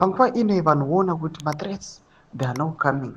Panguva ino vanhu voona kuti mathreats, they are now coming.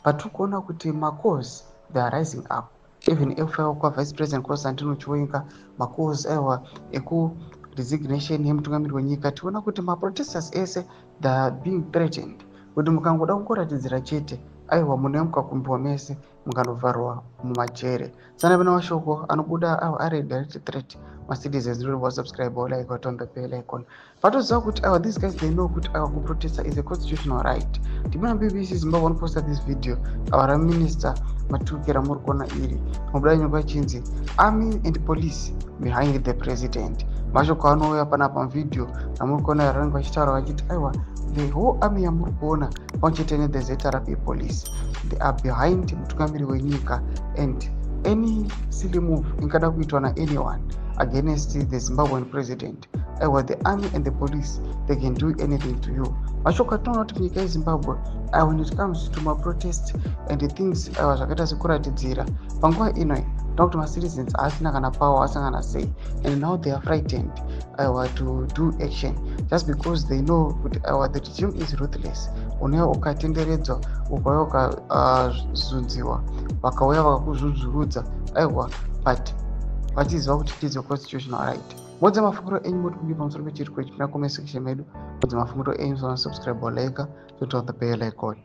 Patiri kuona kuti macalls, they are rising up, even ekufaiwa kwaVice President Constantino Chiwenga, macalls aiwa ekuresignation yemutungamiri wenyika. Tiona kuti maprotesters ese, they are being threatened kuti mukangoda kungoratidzira chete, aiwa, munouya mukakumbiwa mese, mukanovharwa mumajere. Sana pane mashoko anobuda aiwa ari direct threat macitizens. Ndiri subscribe, like, watombe bell icon. Patoziva kuti aiwa, these guys, they know kuti aiwa, kuprotesta is a constitutional right. Ndimuna BBC Zimbabwe vanoposta this video awa raMinister Matuke ramuri kuona iri, mubuda nyongwa chinzi "Army and police behind the president". Mashoko anouya panapa muvhidhiyo ramuri kuona ravanenge vachitaura vachiti aiwa, the whole army yamuri kuona pamwe chete nethe ZRP police, they are behind mutungamiri wenyika, and any silly move ingada kuitwa naanyone against the Zimbabwean president, aiwa, the army and the police, they can do anything to you. Mashoko atinoona kuti munyika yeZimbabwe, aiwa, when it comes to maprotest and things, aiwa, zvakaita sekuratidzira, panguva ino tinoona kuti macitizens haasina kana power, asina kana say, and now they are frightened, aiwa, to do action just because they know kuti aiwa, the regime is ruthless. Unouya ukatenderedzwa, ukauya ukazunziwa, vakauya vakakuzvudzurudza, aiwa, but vachiziva kuti it is a constitutional right. Modza mafungiro enyu, moti kudii pamusoro pechiriko ichi? Muna comment section medu, modza mafungiro enyu. Subscribe, like, turn on the bell icon.